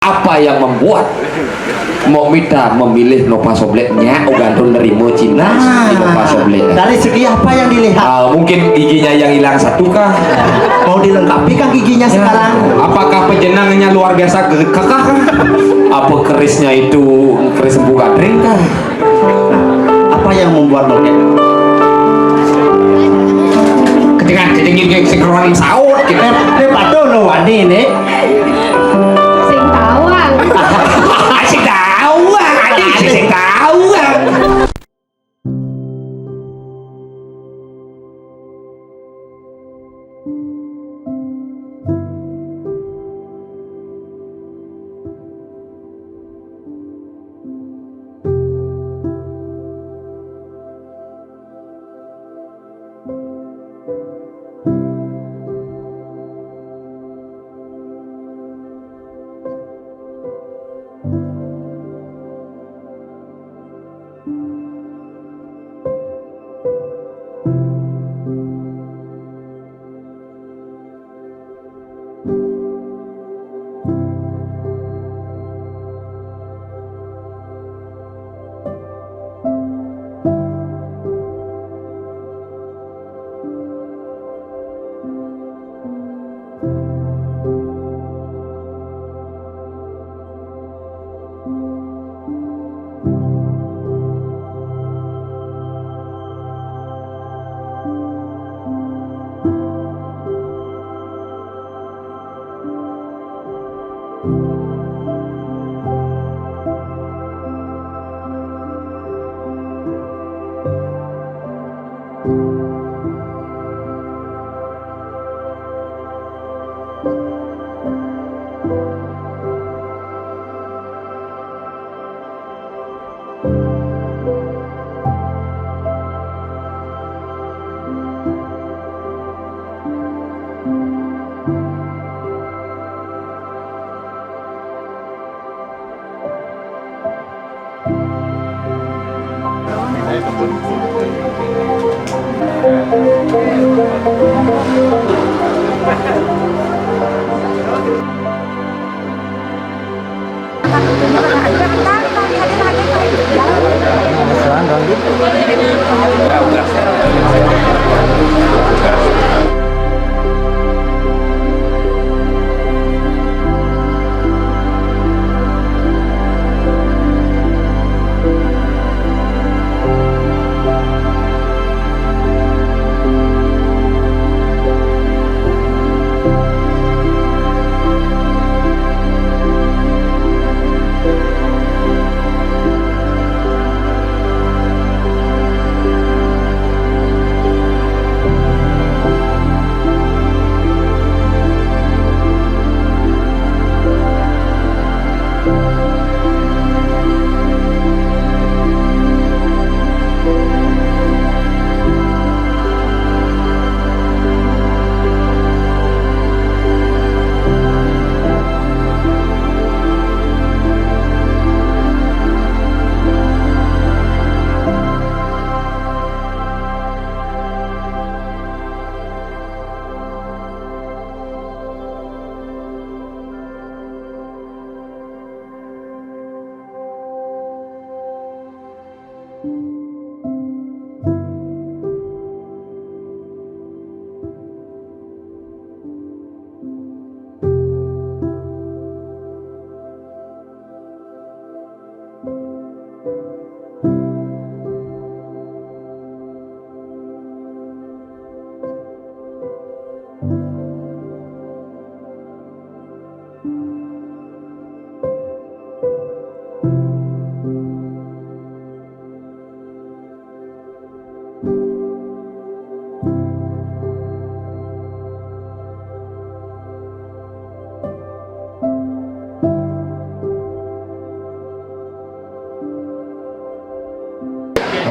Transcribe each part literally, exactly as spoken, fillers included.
Apa yang membuat Mok Mita memilih Nova Soblet nya, oh, gantung nerima Cina di Nova Soblet? Dari segi apa yang dilihat? Ah, mungkin giginya yang hilang satu kah? Mau dilengkapi kah giginya sekarang? Apakah pejenangnya luar biasa ge-, kekah kah? Apa kerisnya itu keris Empu Gadring kah? Apa yang membuat Mok Mita? Kedengaran, kedengaran, kedengaran saut gitu. Dia patuh lo wani nih. Sing tawang. Sing tawang, adik, sing tawang.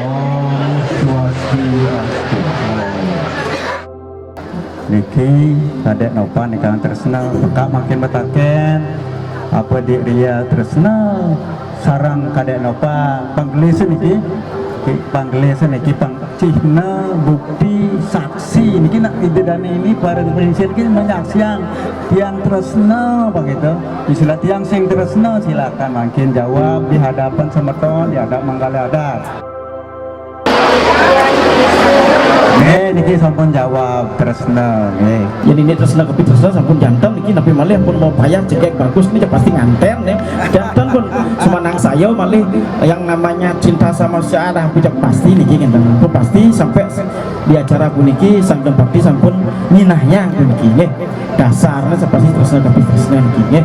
Om Swastiastu. Niki Kadek Nopan ingkang tresna, pekak mangkin betaken, apa Dik Ria tresna sareng Kadek Nopan, panggelis niki, panggelis niki pang-, cihna bukti Saksi niki nak ide dane ini bareng prinsip ki menyaksian tiang tresna begitu. Istilah tiang sing tresna, silakan mangkin jawab di hadapan semeton, di hadapan manggala adat. Nggih, niki sampun jawab tresna, nggih. Yen ini tresna kepitresna sampun janten niki, napi malih pun mau bayar cekek bagus niki pasti nganten nih. Janten pun semanang saya malih yang namanya cinta sama si Arah pun pasti niki ngenten. Pun pasti sampai di acara puniki Sang Dempati sampun nyinahnya puniki nggih. Dasarnya seperti tresna kepitresna niki nggih.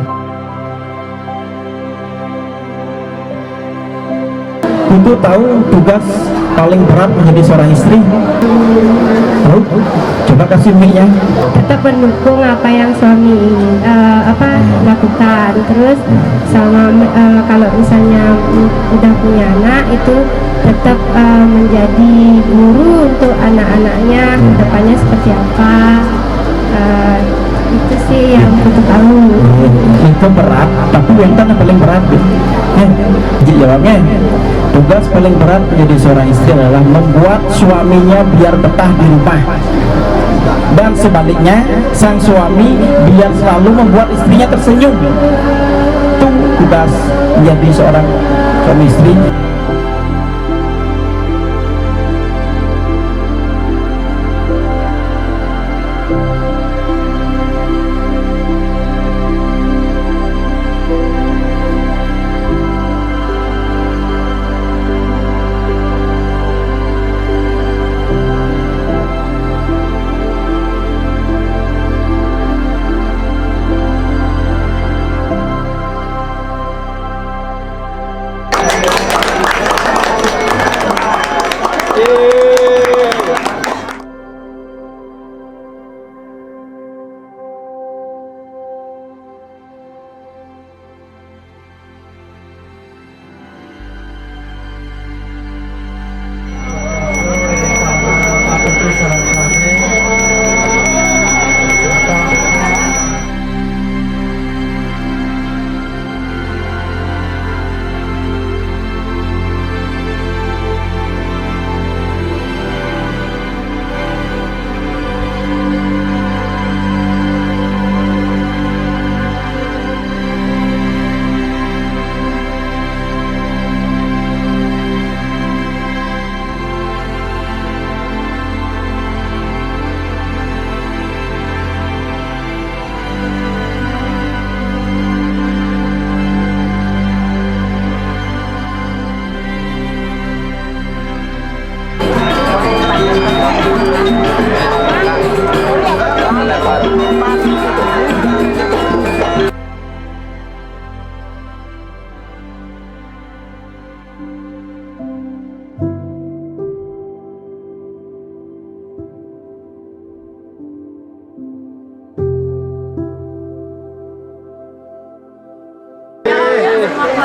Untuk tahu tugas paling berat menjadi seorang istri? Tahu? Coba kasih mic-nya. Tetap mendukung apa yang suami ingin, eh, apa, lakukan. Terus sama, eh, kalau misalnya udah punya anak itu tetap, eh, menjadi guru untuk anak-anaknya ke depannya seperti apa. Eh, itu sih yang aku tahu. Itu berat, tapi wenten yang paling berat, Bu. Eh, Ji jawabnya. Tugas paling berat menjadi seorang istri adalah membuat suaminya biar betah di rumah. Dan sebaliknya, sang suami biar selalu membuat istrinya tersenyum. Itu tugas menjadi seorang suami istri.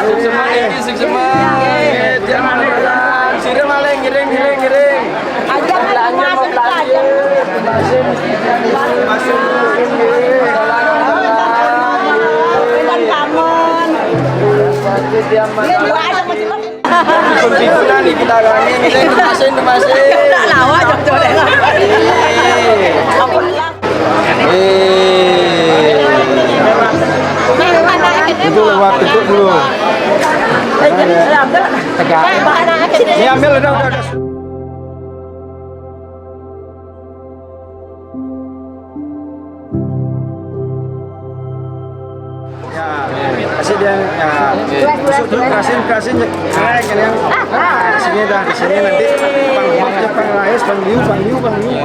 Suksema, suksema. Sira maling, ngiring, ngiring, ngiring. Ajak mau masuk aja. Masuk, masuk. Bukan kangen. Iya, dua aja masing-masing. Kunci-kunci nih kita kan. Ini, ini masing, ini masing. Udah lawa, jauh-jauh deh. Eh. Itu lewat itu dulu. Ini ambil, udah, udah, udah. Ya, kasih dia, ya. Masuk dulu, kerasin, kerasin. Nah, ini yang di sini dah, di sini nanti pang, pang, pang rais, pang liu, pang liu, pang liu.